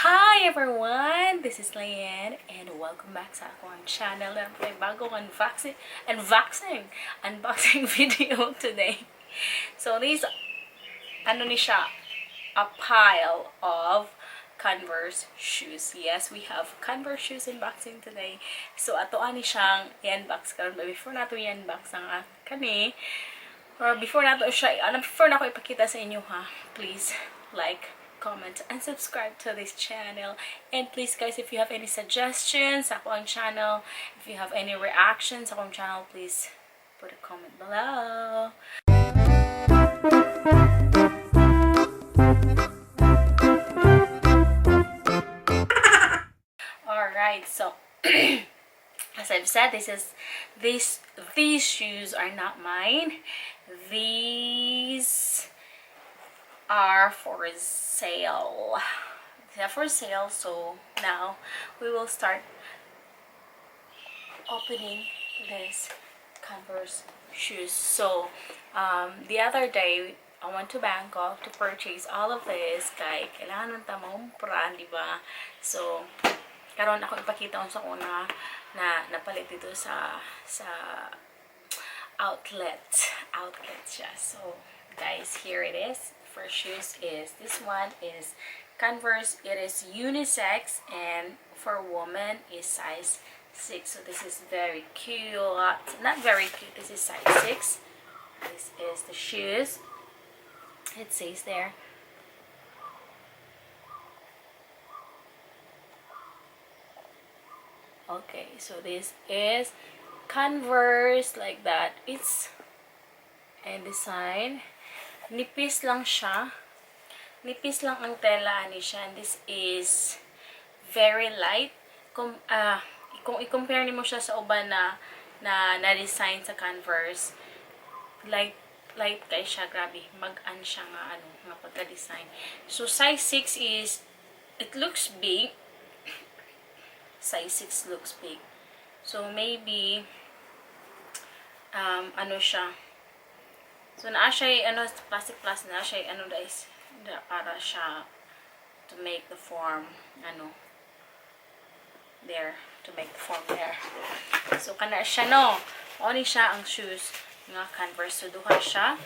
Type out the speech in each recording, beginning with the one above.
Hi everyone! This is Leanne and welcome back sa akong channel. Meron po tayong bagong unboxing video today. So these, ano ni siya, a pile of Converse shoes. Yes, we have Converse shoes unboxing today. So ato ani siyang i-unbox karon. But before nato i-unbox ang kani, or before nato siya, ano, before na ako ipakita sa inyo ha, please like, comment, and subscribe to this channel. And please guys, if you have any suggestions sa akong channel, if you have any reactions sa akong channel, please put a comment below. Alright, so as I've said, these shoes are not mine. These are for sale. They're for sale, so now we will start opening this Converse shoes. So the other day I went to Bangkok to purchase all of this kay kailangan man ta mangumpra, di ba? So karon ako ipakita unsa ko na na napalit dito sa outlet siya. So guys, here it is. First shoes is this one is Converse. It is unisex and for woman is size 6. So this is very cute. Not very cute. This is size 6. This is the shoes. It says there. Okay, so this is Converse like that. It's and design. Nipis lang siya. Nipis lang ang tela ani siya. And this is very light. Kung i-compare nimo siya sa uban na na design sa Converse, light light kay siya, grabe. Mag-an siya nga ano, nga pagka-design. So size 6 is, it looks big. Size 6 looks big. So maybe ano siya. So naa siya ano plastic plus na siya ano guys para siya to make the form ano there, to make the form there. So kana siya no. Mao ni siya ang shoes nga Converse. So duha siya.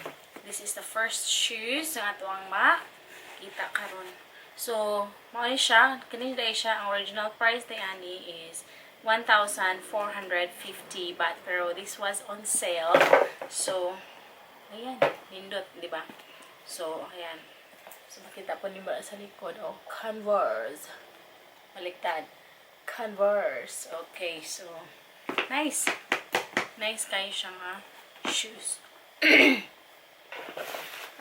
This is the first shoes nga ato ang makita karon. So mao ni siya, kini dai siya ang original price day ani is 1,450 baht, pero this was on sale. So ayan, nindot, di ba? So ayan. So makita po nimo sa likod, oh, Converse. Baliktad. Converse. Okay, so nice. Nice kayo siya nga shoes.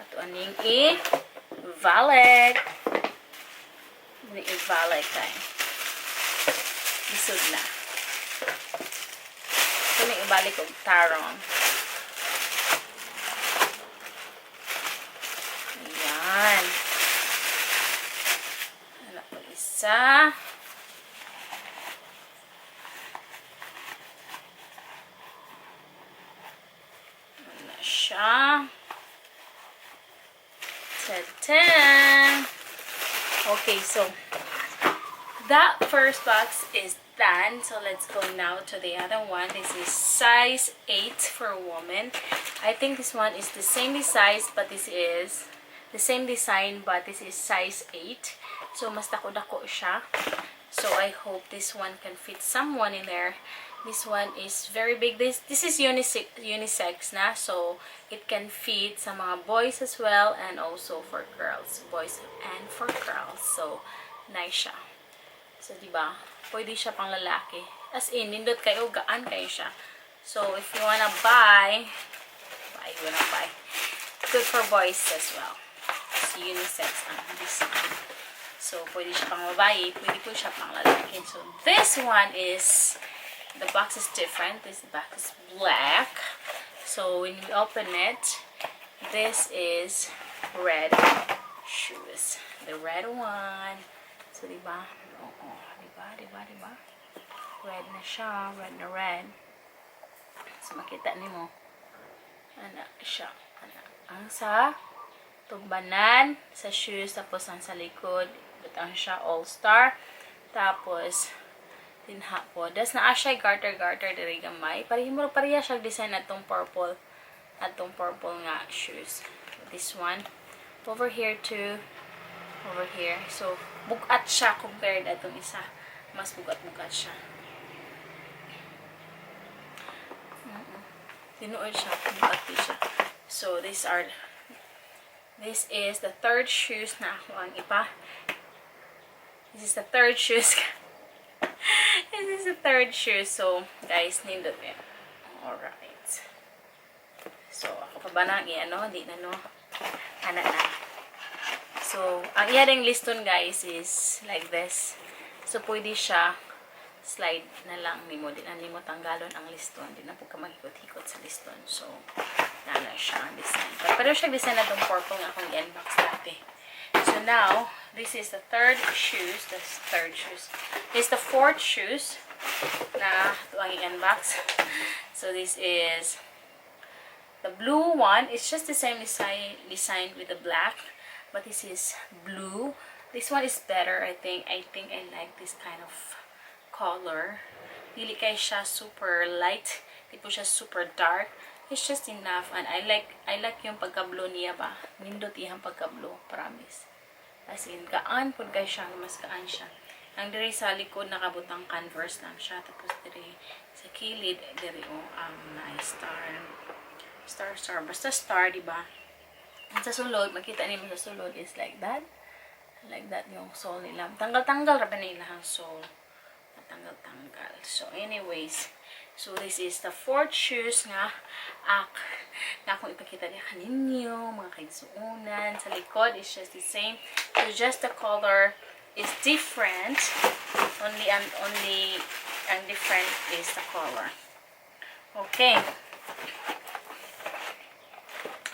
Ato aning i-valet. Aning i-valet tayo. Isod na. Ito na ibalik og tarong. Ayan. Ano po isa. Ano siya. Ta-da! Okay, so that first box is done. So let's go now to the other one. This is size 8 for a woman. I think this one is the same size, but this is the same design, but this is size 8. So mas dako-dako siya. So I hope this one can fit someone in there. This one is very big. This is unisex na, so it can fit sa mga boys as well and also for girls, boys and for girls. So nice siya. So diba? Pwede siya pang lalaki. As in, nindot kayo, gaan kayo siya. So if you wanna buy, you wanna buy. Good for boys as well. It's unisex ang design. So pwede siya pang babae, pwede po siya pang lalaki. So this one is, the box is different. This box is black. So when you open it, this is red shoes. The red one. So diba? Oo, diba? Diba? Diba? Red na siya. Red na red. So makita nimo. Ana siya. Ana. Ang sa tugbanan sa shoes, tapos ang sa likod Butang siya all star. Tapos dinha po. Das naa siya garter garter diri gamay. Pareho mo pareha siya design atong purple nga shoes. This one over here too, over here. So bugat siya compared atong isa. Mas bugat-bugat siya. Tinuod siya, bugat siya. So this is the third shoes na ako ang ipa. This is the third shoes. This is the third shoe. So, guys, nindot eh. Alright. So, ako pa ba nang i-ano? Di na, no? Ana na. So, ang iya ring liston, guys, is like this. So, pwede siya slide na lang nimo. Di na nimo tanggalon ang liston. Di na po ka maghikot-hikot sa liston. So, na siya ang design. Pero siya design na itong purple nga akong i-unbox dati. So, now, this is the third shoes. The third shoes. This is the fourth shoes na ito ang i-unbox. So, this is the blue one. It's just the same design with the black, but this is blue. This one is better, I think. I think I like this kind of color. Dili kay siya super light. Di po siya super dark. It's just enough. And I like yung pagka-blue niya ba. Nindot iyang pagka-blue, promise. As in, gaan pud kay siya, mas gaan siya. Ang diri sa likod, nakabutang Converse lang siya. Tapos diri sa kilid, diri oh, ang nice star. Star, star. Basta star, di ba? Ang sa sulod, makita niyo sa sulod is like that. Like that yung sole nila. Tanggal-tanggal ra ba nila ang sole. Tanggal-tanggal. So, anyways. So, this is the fourth shoes nga ak na akong ipakita niya kaninyo, mga kaigsuunan. Sa likod is just the same. So, just the color is different. Only and only ang different is the color. Okay.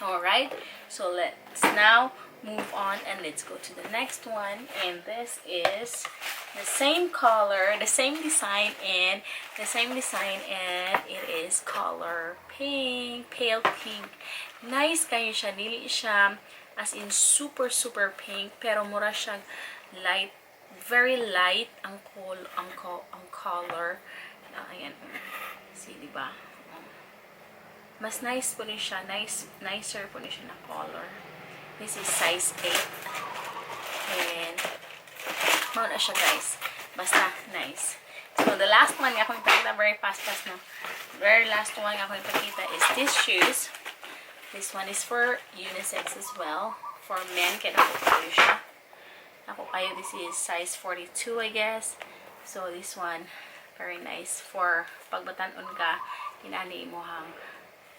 Alright, so let's now move on and let's go to the next one. And this is the same color, the same design, and the same design, and it is color pink, pale pink. Nice kayo siya, dili siya as in super super pink, pero mura siya light, very light ang color. Ah, ayan. See, di ba? Oh. Mas nice po ni siya. Nice, nicer po ni siya na color. This is size 8. And, mao na siya, guys. Basta, nice. So, the last one nga akong ipakita, very fast fast, no? Very last one nga akong ipakita is this shoes. This one is for unisex as well. For men, kaya ako kayo siya. Ako kayo, this is size 42, I guess. So, this one, very nice for pagbatan-on ka, inani imuhang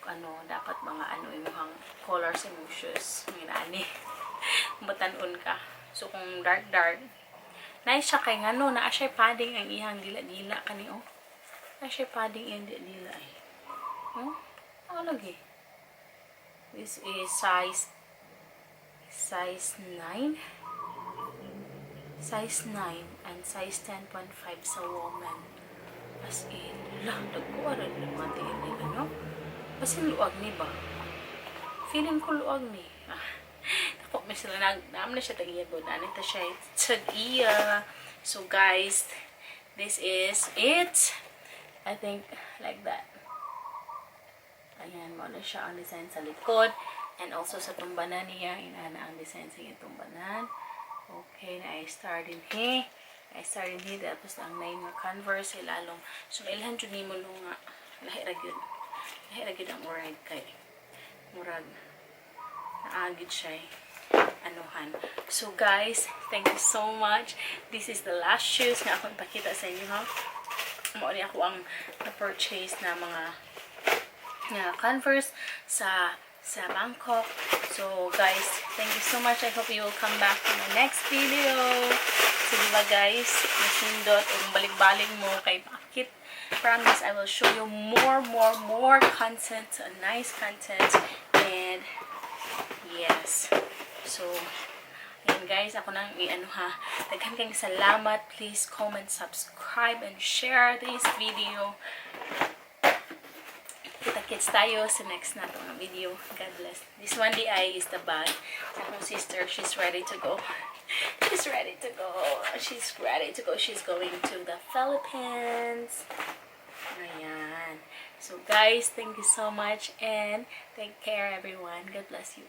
ano, dapat mga ano, imuhang color sa imong shoes. Inani. Batan-on ka. So, kung dark, dark, nice siya kay ngano, naa siya padding ang iyang dila-dila kani oh. Naa siya padding iyang dila-dila eh. Oh, ano lagi? This is size 9. Size 9 and size 10.5 sa woman. As in, lah, dagko ra ng mga tiil nila, no? Basin luag ni ba? Feeling ko luag ni. Ah, dako may sila nag naam na siya tag-iya god. Ano ta siya tag-iya. So guys, this is it. I think like that. Ayan, mo na siya ang design sa likod. And also sa tumbanan niya, inana ang design sa iyang tumbanan. Okay, na I start in here. I start in here. Tapos ang nine nga Converse, ilalong. So, mailhan jud nimo no nga. Lahi ra gyud. Lahi ra gyud ang murag kay. Murag. Naagid siya eh. Anuhan. So guys, thank you so much. This is the last shoes nga akong ipakita sa inyo, ha. Mao ni ako ang na-purchase na mga nga Converse sa Bangkok. So guys, thank you so much. I hope you will come back to my next video. So diba guys, mas nindot ug balik-balik mo kay bakit. Promise I will show you more, more, more content, nice content. And yes. So, ayan guys, ako nang i-ano ha. Daghan kayong salamat. Please comment, subscribe, and share this video. Kita-kits tayo sa next nato nga video. God bless. This one di ay is the bag. Sa akong sister, she's ready to go. She's ready to go. She's ready to go. She's going to the Philippines. Ayan. So guys, thank you so much and take care, everyone. God bless you.